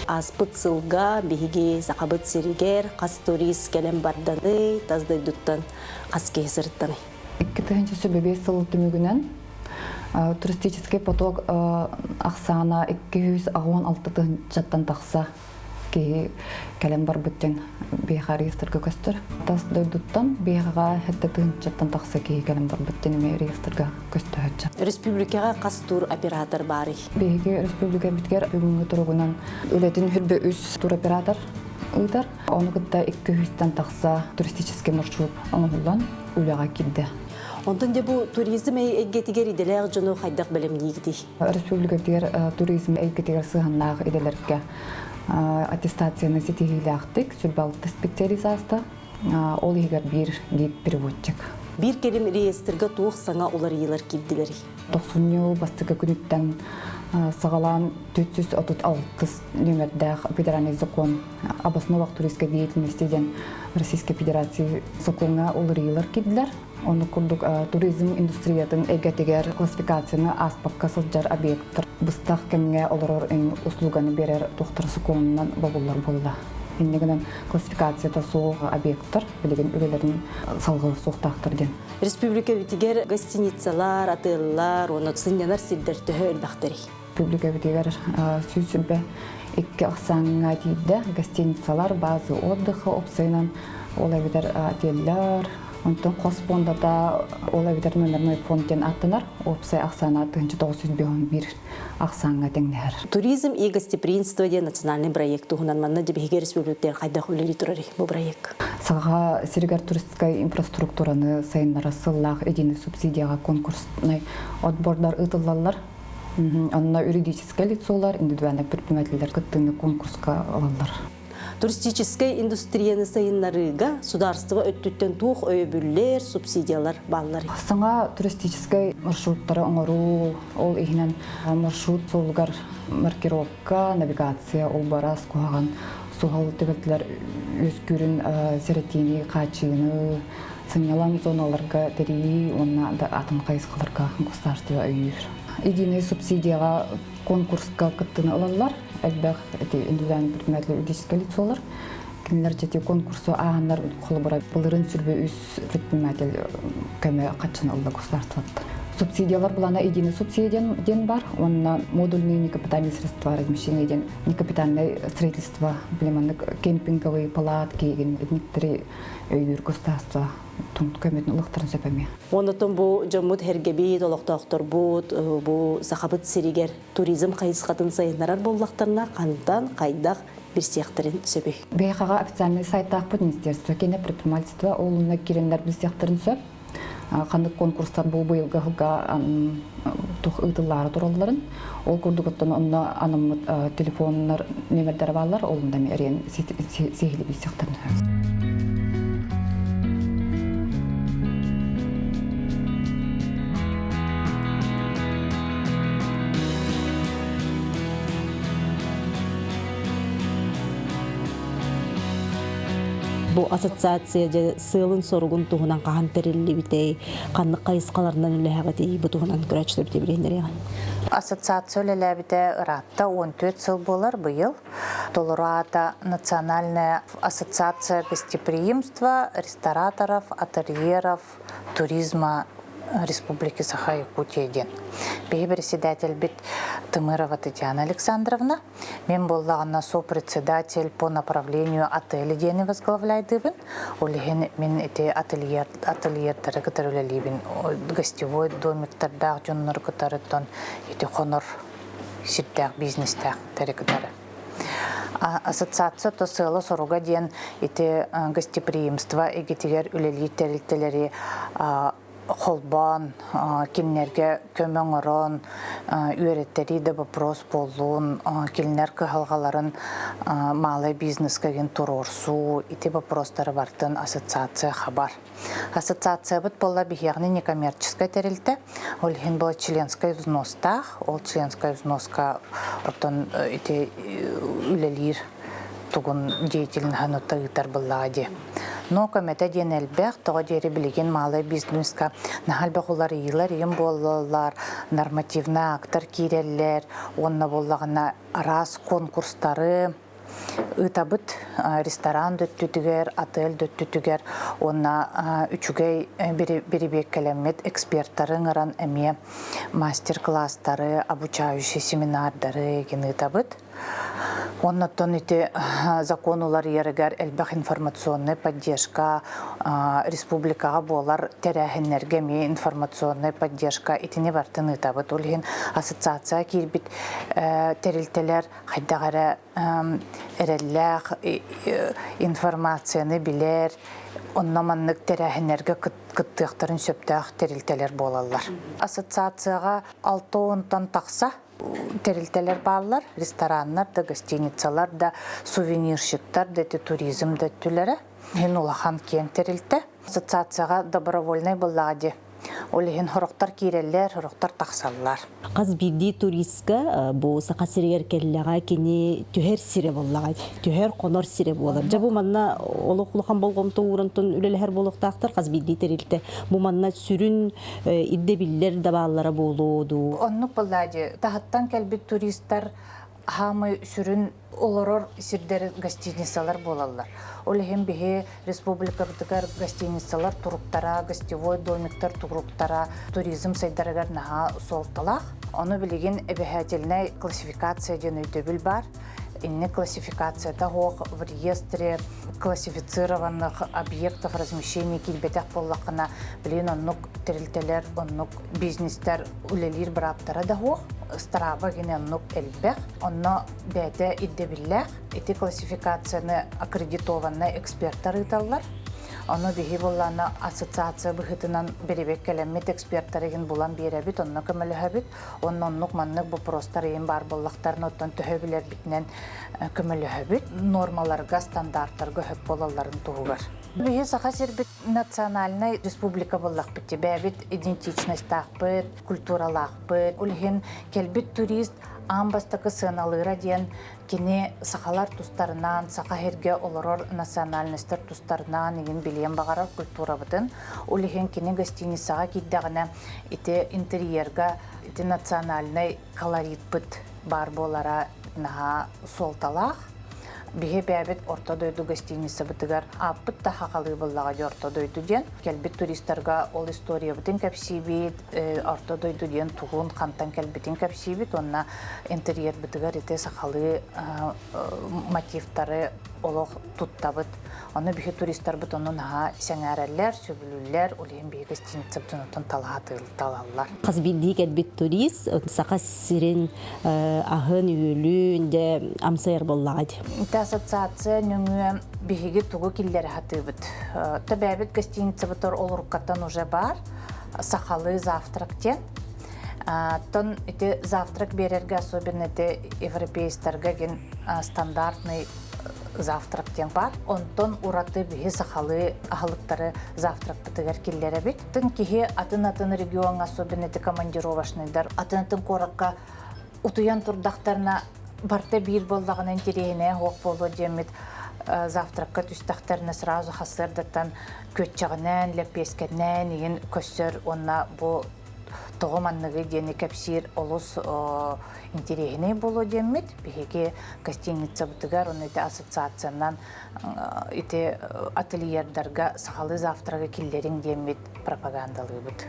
Ааспыт сылга биһиги Сахабыт сиригэр хас турист кэлэн барданый, тас дойдуттан хас киһи сырыттаный? 2025 сыл түмүгүнэн туристический поток ахсаана 286 тыһыынчаттан тахса киһи кэлэн барбыт диэн биһиэхэ реестрга көстөр. Тас дойдуттан биһиэхэ сэттэ тыһыынчаттан тахса киһи кэлэн барбыт диэн эмиэ реестрга көстөөччү. Республикаҕа хас тур оператор баарый? Биһиги республикабытыгар бүгүҥҥү туругунан үлэтин хүрбэ үс туроператор ыытар. Ону кытта 200-тэн тахса туристический маршрут оҥоһуллан үлэҕэ киирдэ. Онтон дьэ бу туризм эйгэтигэр идэлээх дьону хайдах бэлэмниигитий? Республикатыгар туризм эйгэтигэр сыһыаннаах идэлэргэ аттестацияны ситиһиилээхтик сүрбалты специализаста, ол иһигэр биир гид-переводчик. Биир кэлим реестргэ туох саҥа уларыйыылар киирдилэрий? Тохсунньу бастакы күнүттэн саҕалаан 436 нүөмэрдээх федеральный закон об основах туристской деятельности диэн Российской Федерации сокуоҥҥа уларыйыылар киирдилэр. Оннук курдук туризм индустриятын эйгэтигэр классификацияны ааспакка сылдьар объекттар быстах кэмҥэ олорор услуганы биэрэр туохтара сокуонунан бобуллар буолла. Инньэ гынан классификацията суох объекттар билигин үлэлэрин салгыы суохтаахтар диэн. Республикабытыгар гостиницалар, отеллар уонна сынньанар сирдэр төһө элбэхтэрий? Республикабытыгар 122 ахсааҥҥа тиийдэ. Гостиницалар, базы отдыха опсайынан ол эбэтэр отеллэр, онтон хос фондата ол эбэтэр номерной фонд диэн ааттанар. Опсай ахсаана 1951 ахсааҥҥа тэҥнэһэр. Туризм и гостеприимство диэн национальный проект туһунан манна биһиги республикатыгар хайдах үлэлии турарый бу проект? Саха сиригэр туристскай инфраструктураны сайыннарар сыллаах единый субсидияҕа конкурснай отбордар ыытыллаллар. Онно юридическай лицолар, индивидуальный предпринимателлэр кыттыыны конкурска ылаллар. Туристическай индустрияны сайыннарыыга судаарыстыба өттүттэн туох өйөбүллэр, субсидиялар бааллар? Саҥа туристическай маршруттары оҥоруу, ол иһинэн маршрут суолугар маркировка, навигация, ол барас куһаҕан суһал түбэлтэлэр үөскүүрүн сэрэтиини, хааччыйыыны, сынньалаҥ зоналарга тэрийии уонна да атын хайысхаларга государство өйүүр. Единый субсидияҕа конкурска кыттыыны ылаллар. Элбэх эти индивидуальный предприниматель юридическое лицолар. Кинилэр дьэти конкурсу ааһаннар холобура былырын сүрбэ үс предприниматель көмө хаччыны ылла государствоттан. Субсидиялар былана единый субсидия диэн бар, уонна модульные некапитальные средства размещения диэн некапитальное строительство, билиманнык кемпинговые палатки, этниктери өйүүр государство көмөтүн ылыктарын сөп эмиэ. Онотон бу дьоммут эргэбит, олохтоохторбут, бу Сахабыт сиригэр туризм хайысхатын сайыннарар буоллахтарына хантан, хайдах билсиэхтэрин сөбүй? БХҕа официальный сайтаахпыт министерство киэнэ предпринимательство олунна киирэннэр билсиэхтэрин сөп. Ханнык конкурстар бу быйылгы сылга тух ыытыллаары туралларын. Ол курдук оттон онно анаммыт телефоннар нүөмэрдэрэ бааллар, ол онно эриэн сиһили билсиэхтэрин сөп. Бу ассоциация дьэ сыалын-соругун туһунан хаһан тэриллибитэй, ханнык хайысхаларынан үлэһэҕитий, бу туһунан көрөөччүлэр билиһиннэриэҕин. Ассоциация үлэлээбитэ ыраатта 14 сыл буолар быйыл. Толору аата Национальная ассоциация гостеприимства, рестораторов, ательеров, туризма Республики Саха-Якутия диэн. Биһи председательбит Тымырова Татьяна Александровна. Мен буоллаҕына сопредседатель по направлению отеля диэни возглавляйдыбын. Ол иһин мин ити ательер, ательердары кытары үлэлиибин. Гостевой домиктардаах дьоннору кытары ити хонор сирдээх бизнестээх кытары. Ассоциация то сыала-соруга диэн ити гостеприимство эгитигэр үлэлиир тэрилтэлэри холбоон, кинилэргэ көмө оҥорон, үөрэттэрии да вопрос буоллун, кинилэр кыһалҕаларын малай бизнеска гин туруорсуу, ити вопростары бартын ассоциация хабар. Ассоциациябыт буолла биһиэхини некоммерческай тэрилтэ, ол иһин була членскай взностаах, ол членскай взноска оттон ити үлэлиир тугун деятельноһын ыытар быллаҕа дии. Но көмөтө диэн элбэх, тоҕо диэри билигин малый бизнеска наһаа элбэх уларыйыылар ийин буоллаллар, нормативный актар киирэллэр, уонна буоллаҕына араас конкурстары ыытабыт ресторан дөттүтүгэр, отель дөттүтүгэр уонна үчүгэй бирибиэккэлэммит экспертары ыҥыран эмиэ мастер-класстары, обучающий семинардары игин ыытабыт. Оннуттан ити закон уларыйарыгар элбэх информационная поддержка республикаҕа буолар тэрээһиннэргэ эмиэ информационная поддержка итини бартын ыытабыт. Ол иһин ассоциация киирбит тэрилтэлэр хайдах эрэ эрэллээх информацияны билэр, онно маннык тэрээһиннэргэ кыттыахтарын сөптөөх тэрилтэлэр буолаллар. Ассоциацияҕа 60-тан тахса тэрилтэлэр бааллар, рестораннар да, гостиницалар да, сувенирщиктар да, ити туризм да өттүлэрэ. Иһин улахан киэҥ тэрилтэ. Ассоциацияҕа добровольнай буоллаҕа дии. Ол иһин сорохтор киирэллэр, сорохтор тахсаллар. Хас биирдии туристка бу Саха сиригэр кэллэҕэ кини түһэр сирэ буоллаҕа түһэр хонор сирэ буолар. Дьэ бу манна олох улахан болҕомто уурантан үлэлэһэр буолуохтаахтар хас биирдии тэрилтэ. Бу манна сүрүн ирдэбиллэр да бааллара буолуо дуу. Оннук буоллаа дии. Таһыттан кэлбит туристар хаамай сүрүн олорор сирдэр гостиницалар буолаллар. Ол иһин биһи республикабытыгар гостиницалар туруктара, гостевой домиктар туруктара туризм сайдарыгар наһаа суолталаах. Ону билигин эбэһээтельнай классификация диэн өйдөбүл баар. Инник классификацията суох в реестре классифицированных объектов размещения киирбэтэх буоллаххына, билигин оннук тэрилтэлэр, оннук бизнестэр үлэлиир бырааптара да суох. Ыстарааба гине оннук элбэх. Онно бэйэтэ ирдэбиллээх. Ити классификацияны аккредитованнай экспертар ыыталлар. Ону биһи буоллаана ассоциация быһыытынан бэрэбиэркэлэммит экспертарыгын булан биэрэбит, онно көмөлөһөбүт. Онно оннук маннык боппуруостар ыйын баар буоллахтарына, оттон төһө билэрбитинэн көмөлөһөбүт. Нормаларга, стандартарга сөп буолалларын туһугар. Биһи Саха сирбит национальнай республика буоллахпыт бэйэбит идентичностаахпыт, культуралаахпыт. Ол иһин кэлбит турист аан бастакы сыаналыыра диэн кини сахалар тустарынан, саха сиргэ олорор национальностар тустарынан игин билиэн баҕарар культурабытын. Ол иһин кини гостиницаҕа киирдэҕинэ ити интерьерга ити национальнай колоритпыт баар буолара наһаа суолталаах. Биһи бэйэбит Орто дойду гостиницабытыгар ааппыт да хахалыы буллаҕа дии Орто дойду диэн. Кэлбит туристарга ол историябытын кэпсиибит, Орто дойду диэн тугун, хантан кэлбитин кэпсиибит уонна интерьербытыгар ити сахалыы мотивтары олох туттабыт. Ону биһи туристарбыт ону наһаа сэҥээрэллэр, сөбүлүүллэр, ол иһин биһи гостиницабытын оттон талаллар. Хас биирдии кэлбит турист Саха сирин аһын-үөлүн дьэ амсайар буоллаҕа дии. Ити ассоциация нөҥүө биһиги тугу киллэрэ сатыыбыт. Төбөөбүт гостиницабытыгар олоруккаттан уже баар сахалыы завтрак диэн. Тон ити завтрак биэрэргэ особенно ити европейстарга гин стандартный завтрак диэн баар. Онтон ураты биһи сахалыы аһылыктары завтракпытыгар киллэрэбит. Тын киһи атын-атын региоҥҥа, особенно ити командировочныйдар, атын-атын куоракка утуйан турдахтарына барта биир буоллаҕына интэриэһинэйэ суох буолуо диэммит завтракка түстэхтэринэ сразу сарсыардаттан күөччэҕинэн, лэппиэскэнэн игин көссөр уонна бу тоҕо манныгы диэни кэпсиир олус интэриэһинэй буолуо диэммит биһиги гостиницабытыгар уонна ити ассоциациянан ити ательердарга сахалыы завтрагы киллэриҥ диэммит пропагандалыыбыт.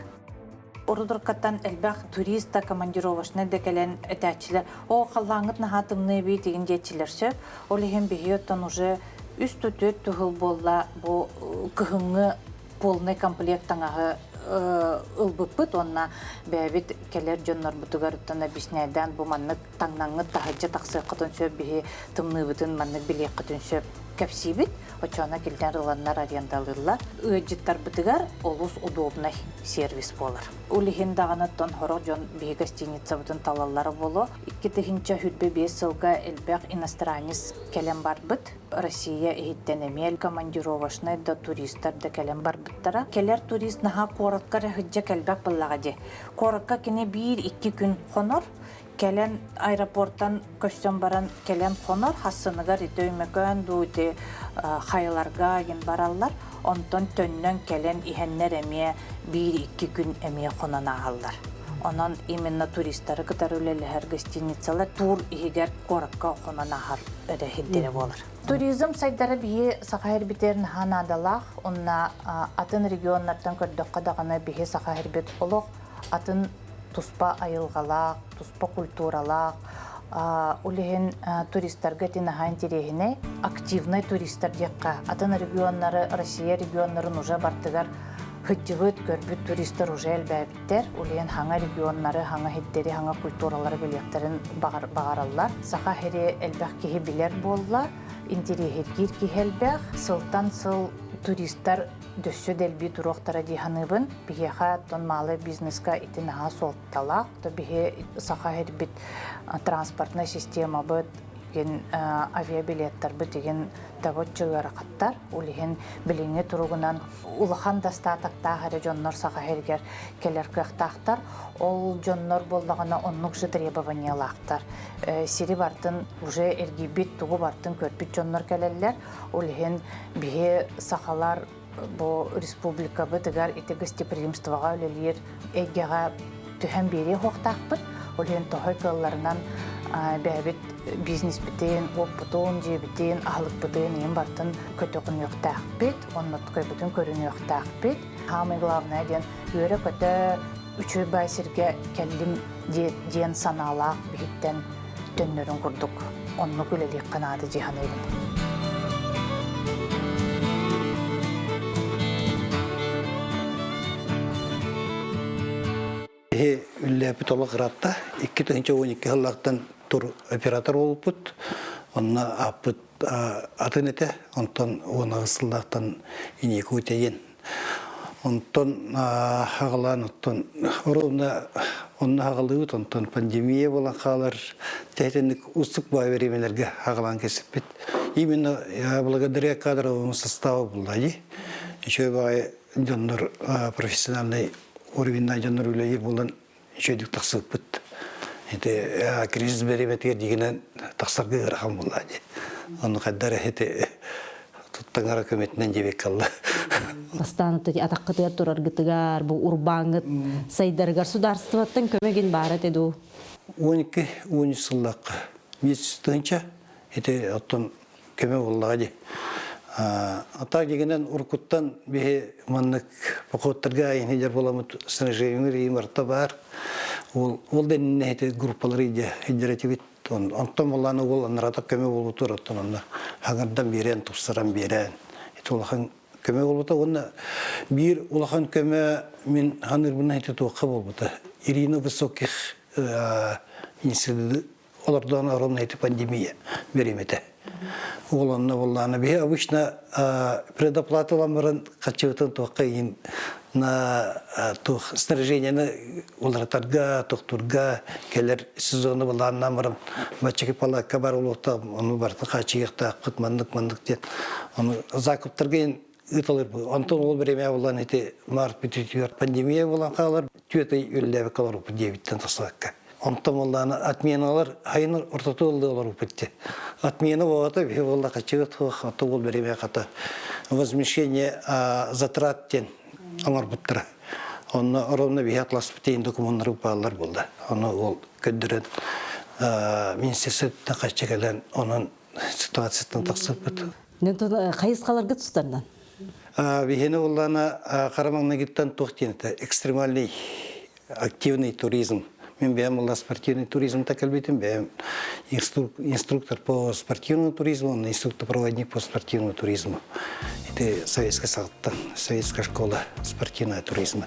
Урудуркаттан элбэх турист да командировочнай да кэлэн этээччилэр оо халлааҥҥыт наһаа тымныы эбит игин диэччилэр сөп. Ол иһин биһи оттон уже үс түөрт тыһыл буолла бу кыһыҥҥы полный комплект таҥаһы ылбыппыт уонна бэйэбит кэлэр дьоннорбутугар оттон объясняйдаан бу маннык таҥнаҥҥыт таһырдьа тахсыаххытын сөп биһи тымныыбытын маннык билиэххитин сөп кэпсиибит оччоҕуна кинилэр ыланнар арендалыыллар ыалдьыттарбытыгар олус удобнай сервис буолар ол иһин даҕаны оттон сорох дьон биһи гостиницабытын талаллара буолуо 2025 сылга элбэх иностранец кэлэн барбыт Россия иһиттэн эмиэ командировочнай да туристар да кэлэн барбыттара. Кэлэр турист наһаа куоракка эрэ сылдьа кэлбэт буоллаҕа дии. Куоракка кини биир-икки күн хонор. Кэлэн аэропорттан көстөн баран кэлэн хонор, хассыныгар ити Өймөкөөн дуу ити хайаларга гин бараллар. Онтон төннөн кэлэн иһэннэр эмиэ биир-икки күн эмиэ хонон ааһаллар. Онон именно туристары кытары үлэлэһэр гостиницалар тур иһигэр куоракка хонон ааһар эрэ сирдэрэ буолар. Туризм сайдара биһи Саха сирбитигэр наһаа наадалаах. Онно атын регионнартан көрдөххө даҕаны биһи Саха сирбит олох атын туспа айылҕалаах, туспа культуралаах, ол иһин туристарга ити наһаа интэриэһинэй. Активнай туристар диэххэ, атын регионнары, Россия регионнарын уже бартыгар сылдьыбыт, көрбүт туристар уже элбээбиттэр. Ол иһин хаҥа регионнары, хаҥа сирдэри, хаҥа культуралары билиэхтэрин баҕараллар. Саха сири элбэх киһи билэр буолла, интэриэһиргиир киһи элбэх. Сылтан сыл туристар дөссө дэлби туруохтара дии саныыбын. Биһиэхэ оттон малый бизнеска ити наһаа суолталаах. То биһи Саха сирбит транспортнай системабыт игин авиабилеттарбыт игин табыччы ыарахаттар. Ол иһин билиҥҥи туругунан улахан достатоктаах эрэ дьоннор Саха сиригэр кэлэр кыахтаахтар. Ол дьоннор буоллаҕына оннук же требованиялаахтар. Сири бартын уже эргийбит, тугу бартын көрбүт дьоннор кэлэллэр. Ол иһин биһи сахалар бу республикабытыгар ити гостеприимствоҕа үлэлиир эйгэҕэ түһэн биэриэ суохтаахпыт. Ол иһин тоһой кыалларынан бэйэбит бизнеспитин, уоппутун, дьиэбитин, аһылыкпытын иһин бартын көтөҕүнүөхтээхпит, оннуткайбытын көрүнүөхтээхпит. Самое главное диэн үөрэ-көтө үчүгэй баай сиргэ кэллим диэн санаалаах биһиттэн төннөрүн курдук оннук үлэлиэххэ наада дии саныыбын. Киһи үллээппит олох ыраатта. 2012 сыллартан тур оператор буолбут. Онно ааппыт атын этэ. Онтон 18 сыллаахтан Иникутейин. Онтон хаҕалаан оттон оруобуна онно хаҕалыыбыт, онтон пандемия буолан хаалар тэһитинник устук баай времелэргэ хаҕалаан кэсиппит. Именно благодаря кадровому составу булла дии. Үчүгэй баҕайы дьоннор профессиональный уровеннай дьоннор үлэлиир буолан үчүгэйдик тахсыбыппыт. Ити кризис бириэмэтигэр дигинэн тахсарга ыарахан буолла дии. Ону хайдар ити туттаҥара көмөтүнэн диэбэккэ алла. Бастаан атаххытыгар тураргытыгар, бу урбааҥҥыт сайдарыгар судаарыстыбаттан көмө баара этэ дуу? 12-13 сыллаахха 5 тыһыынча ити оттон көмө буоллаҕа дии. Ата дигинэн уруккуттан биһи маннык походтарга айанһыдьар буоламмыт снаряжение реймарта баар. Ол ол да иннинэ ити группалары иддьэрэтибит. Онтон буоллаана уол анарата көмө буолбутугар оттон онно хаҥардан биэрэн, тупсаран биэрэн. Ити улахан көмө буолбута уонна биир улахан көмө мин ханыырбына ити туохха буолбута. Ирина Высоких институт олордоон ровно эти пандемия беремете. Ол онно буоллаана биһи обычно предоплата ылан баран хаччыбытын туохха иин на туох снаряжениены уларытарга, тохтурга кэлэр сезону былааннаан баран баччаки палаакка бар улуохта ону барыта хааччыйыахтаахпыт маннык маннык диэн ону закуптарга иин ыыталар онтон ол время булан ити март бүтүүтүгэр пандемия буолан хаалар түөрт ый үлэлээбэккэ олорбуппут диэбиттэн тахсыбакка онтон буоллаана отменалар хайын ортоту ыллыы олорбуппут ти отмена буолата биһи буолла хачыгыт суох ото ол время хата возмещение затрат диэн оҥорбуттара онно ровно биһи атласпыт диэн докумуоннары бааллар буолла ону ол көрдөрөн министерствоттан хаччы кэлэн онон ситуацияттан тахсыппыт. Хайысхаларга тустарынан? Биһини уллана хара маҥнайгыттан туох диэн это экстремальный активный туризм. Мен бэйэм улла спортивный туризмта кэлбитим, бэйэм инструктор по спортивному туризму, он инструктор-проводник по спортивному туризму. Это советская саҕаттан, советская школа спортивного туризма.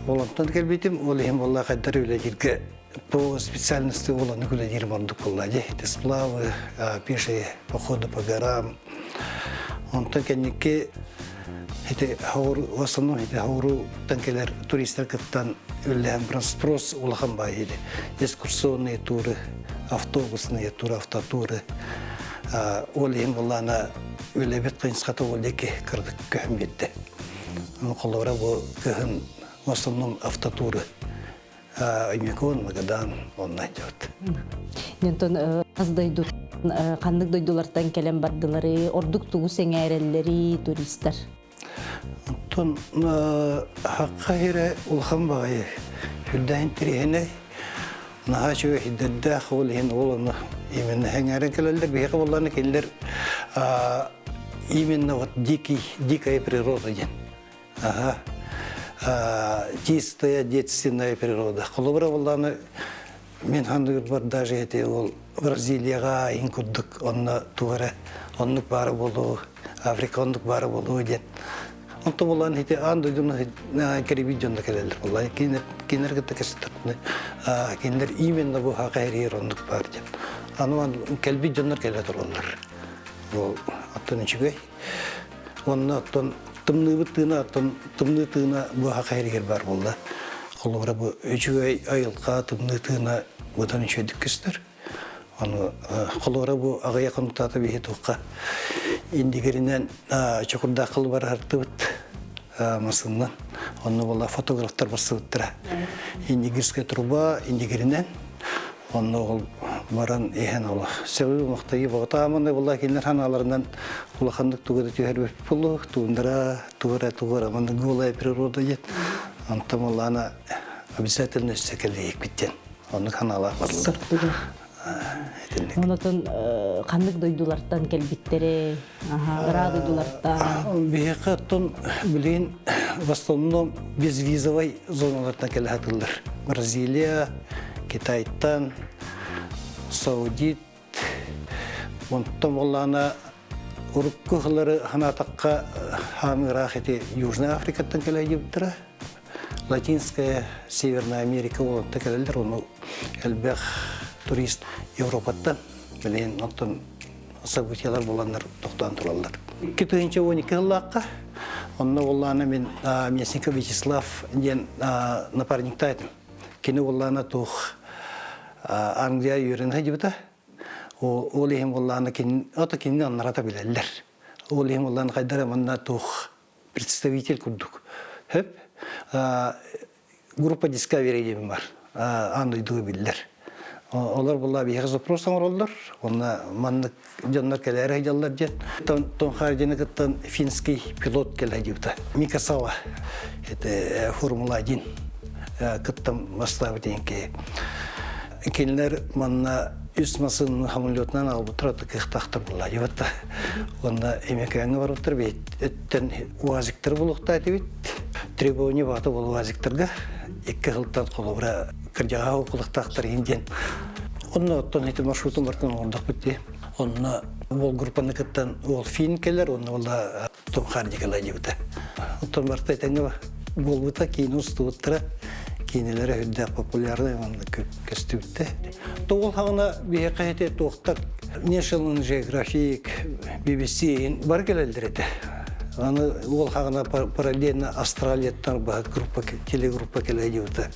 Ол онтон кэлбитим, ол иһин буолла хайдар үлэлииргэ По специальности уоланы үлэлиир ордук буолла дии. Это сплавы, пешие походы по горам. Онтон кэнники ити в основном ити хауруттан кэлэр туристар кыттан үллэһэн баран спрос улахан баай ити. Экскурсионные туры, автобусные туры, автотуры. Ол иһин буоллаана үлэбит хайысхата ол диэки кырдык көһөн биэрдэ. Холобура бу кыһын в основном автотуры. Оймякон, Магадан, онно идет. Онтон хас дойду ханнык дойдулартан кэлэн бардылары, ордук тугу сэҥээрэллэри туристар? Оттон хаққа хире улахан баҕайы сүрдээх интэриэһинэй наһаа үчүгэй сирдэрдээх ол иһин ол ону именно сэҥээрэн кэлэллэр биһиэхэ буоллаҕына кинилэр именно вот дикий дикая природа диэн аха чистая детственная природа холобура буоллаҕына мин саныырбар даже эти ол Бразилияҕа иһин курдук онно туох эрэ оннук баара буолуо Африка оннук баара буолуо диэн онтон буолан ити аан дойдуну кэрийбит дьонно кэлэллэр буолла кинилэр кытта кэпсэтэртинэ кинилэр именно бу хака эрийэр оннук баар диэн аны кэлбит дьоннор кэлэ тураллар ол оттон үчүгэй уонна оттон тымныыбыт тыына оттон тымныы тыына бу хака эригэр баар буолла холобура бу үчүгэй айылҕа тымныы тыына быдан үчүгэйдик көстөр Ону холуора бу аҕыйах хонуктаата биһи туохха индигиринэн чокурдааххыл бараһартыбыт масыннан. Онно була фотографтар барсыбыттара. Индигирская труба индигиринэн онно ол баран иһэн ол сөбү махтайы боҕотааманы була кинилэр ханааларынан улаханнык тугу да түһэрбит булу туундара тугура тугура манна голая природа диэн онтон буоллаана обязательно өссө кэлиэкпит диэн Оннук ханаалаах барыллар. Итинник. Онотон ханнык дойдулартан кэлбиттэрэ, ыраах дойдулартан. Биһиэхэ оттон билигин в основном безвизовай зоналартан кэлэ сатыыллар. Бразилия, Китайтан, Саудит, онтон буоллаҕына урукку сыллары санаатахха хаам ыраах ити Южная Африкаттан кэлэ сылдьыбыттара. Латинская, Северная Америка уолатта кэлэллэр, ону элбэх турист Европаттан, билигин оттон событиялар буоланнар тохтоон тураллар. 2012 сыллаахха онно буоллаана мин Мясников Вячеслав диэн напарниктаах этим. Кини буоллаана туох Англия үөрэнэ сылдьыбыта. Ол иһин буоллаана ото кинини аннарата билэллэр. Ол иһин буоллаана хайдара манна туох представитель курдук. Хөп группа Discovery диэн бар. Аан дойдуга биллэр. Олор була биһиэхэ запрос оҥороллор. Онно маннык дьоннор кэлээри сылдьаллар диэн. Тон Хардины кыттан финский пилот кэлэ дьыбыта. Мика Сала. Это Формула-1 кыттан бастаабыт диэн Кинилэр манна үс массыынаны самолетунан аҕалбыттар кыахтаахтар буолла дьыбатта. Уонна Эмекээҥҥэ барбыттар өттөн УАЗиктары булуохтаа этибит. Требование баата бол УАЗиктарга икки сылтан холобура кырдьаҕаһа укулахтаахтар иһин диэн. Онно оттон ити маршрутун бартан оҥордохпут дии. Онно ол группаны кыттан ол фин кэлэр, онно буолла Том Харди кэлэ диэбитэ. Оттон барыта этэҥҥэ буолбута, киинэ устубуттара, киинэлэрэ үрдээх популярнай уонна көстүбүттэ. Тоҕул хаҕына биһиэхэ ити туохтар National Geographic, BBC бары кэлэллэр этэ. Аны ол хаҕына параллельно Австралияттан баһыт группа, телегруппа кэлэ диэбитэ.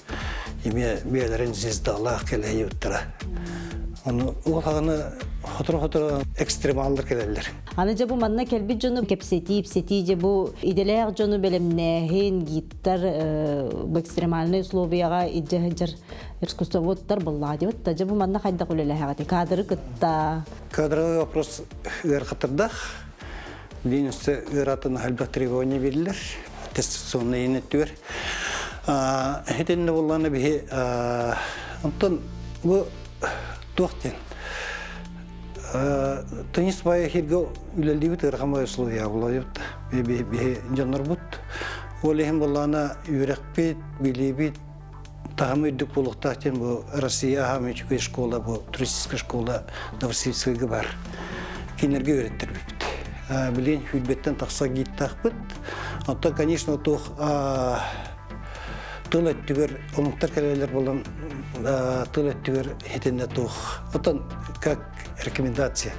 Эмиэ бэйэлэрин звездалаах кэлэ диэбиттэрэ. Аны ол хаҕына хоторо-хоторо экстремаллар кэлэллэр. Аны дьэ бу манна кэлбит дьону кэпсэтии, ипсэтии дьэ бу идэлээх дьону бэлэмнээһин, гидтар бу экстремальнай условияҕа илдьэ сылдьар экскурсоводтар буоллаҕа диэбит да дьэ бу манна хайдах үлэлэһэҕитий кадры кытта Кадровый вопрос ыарахаттардаах. Билин өссө ыаратын элбэх требование биллэр. Аттестационный өттүгэр. Итиннэ буоллаҕына биһи онтон бу туох диэн Теннис баайа үлэлиибит ыарахан условия буолуйут. Биһи дьоннорбут. Ол иһин буоллаҕына үөрэхпит, билиибит таһымы үрдүк буолуохтаах диэн бу Россия аһаам үчүгэй школа бу туристическая школа Новосибирскайга бар. Кинилэргэ үөрэттэрбиппит. Билигин сүүрбэттэн тахса гидтаахпыт. Оттон, конечно, туох тыл өттүгэр омуктар кэлэллэр буолан тыл өттүгэр итиннэ туох оттон как рекомендация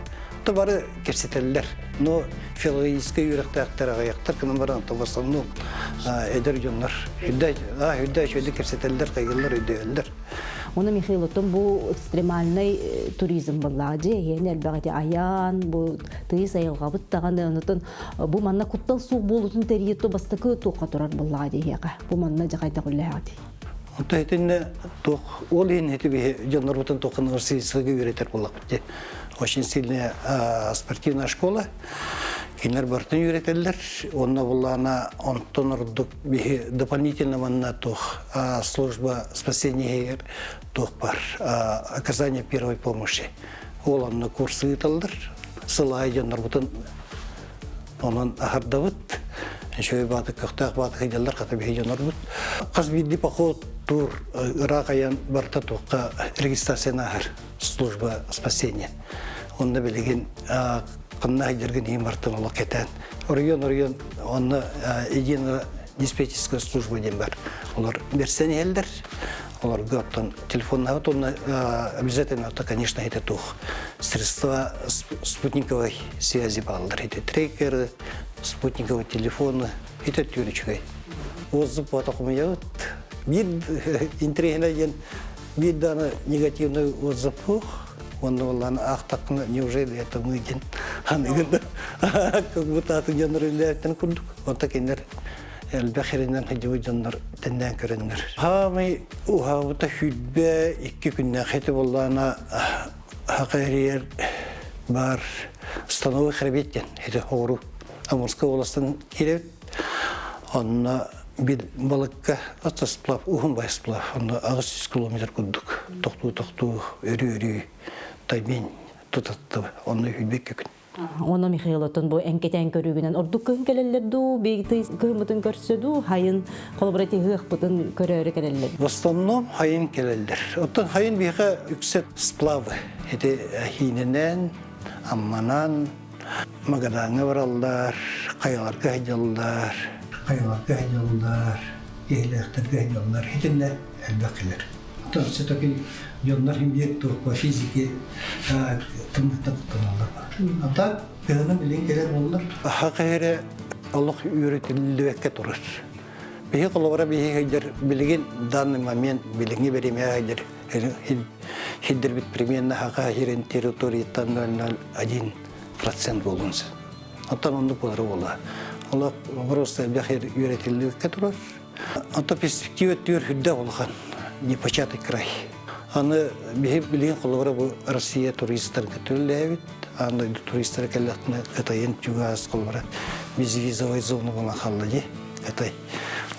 то бары кэпсэтэллэр но филологическай үөрэхтээхтэр аҕыйахтар гынан баран в основном эдэр дьоннор үрдэ үрдэ үчүгэйдик кэпсэтэллэр хайгыллар өйдөһөллөр. Оны Михаил оттон бу экстремальный туризм буоллаҕа дьэ эһиэнэ элбэх ити айаан бу тыйыс айылҕабыт даҕаны онутун Бу манна куттал суох буолуутун тэрийэ бастакы туохха турар буоллаҕа диэхэ. Бу манна дьэ хайдах үллэһэҕитий? Онто итиннэ туох ол иһин ити биһи дьоннорбутун туохханныгар сыыга үөрэтэр буоллахпыт. Очень сильная спортивная школа. Кинилэр барытын үөрэтэллэр. Онно буллаана онтон ордук биһи дополнительно манна туох служба спасения туох бар оказание первой помощи. Ол онно курс ыыталлар. Сыл аайы дьоннорбутун онон аһардабыт. Үчүгэй бааты көхтөөх бааты сылдьаллар хата биһи дьоннорбут. Хас биирдии поход тур ыраах айан барыта туохха регистрацияны ааһар служба спасения. Онно билигин ханна сылдьаргын иһин бартын олох кэтээн. Оройуон оройуон онно единая диспетчерская служба диэн бар. Олор берсэн иһэллэр. Олорго оттон телефоннаабыт уонна обязательно это, конечно, это туох средства спутниковой связи бааллар. Это трекеры, спутниковые телефоны, это түр үчүгэй. Отзыв потохумуйабыт. Биир интриһинэ диэн биир дааны негативный отзыв суох. Онно буоллаан аахтаххына, неужели это мы диэн аныгын как будто атын дьоннор үлэлээбиттэн курдук. Онто кинилэр элбэх эринэн сылдьыбыт дьоннор тэннээн көрөннөр. Хаамай уһаабыта 22 күннээх ити буоллаана хака эрийэр бар становой хребет диэн ити оҕуру Амурскай уоластан киирэбит. Онно бил балыкка сплав уһун бай сплав онно 800 километр курдук тохтуу-тохтуу өрүү-өрүү таймень тутатты онно 22 күн. Онно Михаил оттон бу эҥкэтээн көрүүгүнэн ордук кыһын кэлэллэр дуу, биһиги кыһыммытын көрсө дуу, хайын холобура тиһыахпытын көрөөрү кэлэллэр. В основном хайын кэлэллэр. Оттон хайын биһиэхэ үксэ сплавы. Ити хиинэнэн, Амманан, Магадаҥҥа бараллар, хайаларга сылдьаллар, хайаларга сылдьаллар, киһилээхтэргэ сылдьаллар. Итиннэ элбэх кэлэр. Оттон все-таки дьоннор иһин биир туох по физике тымныттан куттаналлар. А так кыһыны билин кэлэр буоллар. Аха эрэ олох үөрэтиллибэккэ турар. Биһи холобура биһи сылдьар билигин данный момент билиҥҥи биримэ сылдьар хиддербит примерно хаха хирен территорияттан 0,01% буолуон сөп. Оттон оннук буолара буолла. Олох просто элбэх үөрэтиллибэккэ турар. Онто перспектива түөр үрдэ улахан непочатый край. Аны биһи билигин холобура бу Россия туристарга төллөөбүт. Аан дойду туристара кэллэхтинэ Кытайын чугас холобура безвизовой зона буолан хаалла дии Кытай.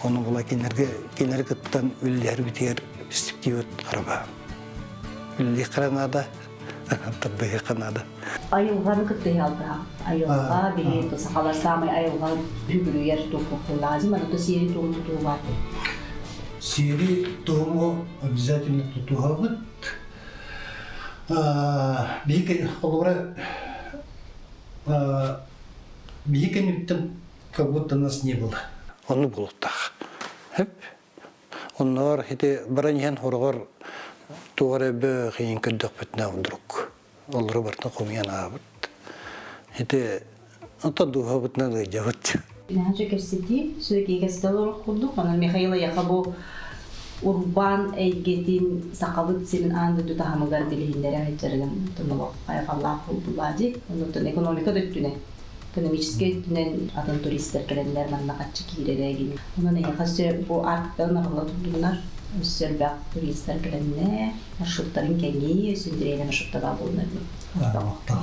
Ону була кинилэргэ кинилэри кыттан үллэһэрбитигэр перспектива хараба. Үллиэххэ наада, тардыһыахха наада. Айылҕаны кытта алтыһа. Айылҕа биһи сахалар саамай айылҕа үгүрүйэр туохпуттулаазым, аны то сиэри туому тутуубат. Сиэри туому обязательно тутуһабыт. Биһиги холобура биһиги кэнниттэн как будто нас не было. Ону булуттах. Хөп. Онноор ити баран иһэн хороҕор туох эрэ бөөх иин көрдөхпүтүнэ вдруг олору барытын хомуйан аабыт. Ити онтон дууһабытынан ыалдьабыт. Наһаа кэпсэтии, сүөкэй кэпсэтэ олорох курдук. Онон Михаил эйиэхэ бу урбаан эйгэтин сахабыт сирин аан дойду таһымыгар билиһиннэрэ сылдьарыгын олох хайҕаллаах буолбулаа дии. Оннуттан экономика да өттүнэн, экономическай өттүнэн атын туристар кэлэннэр манна хаччы киирэрэ гин. Онон эйиэхэ өссө бу Арктиктан арылла турдуннар, өссө элбэх туристар кэлэннэр, маршруттарын кэҥии, өссө интэриэһинэй маршруттар баар буолунар. Махтал.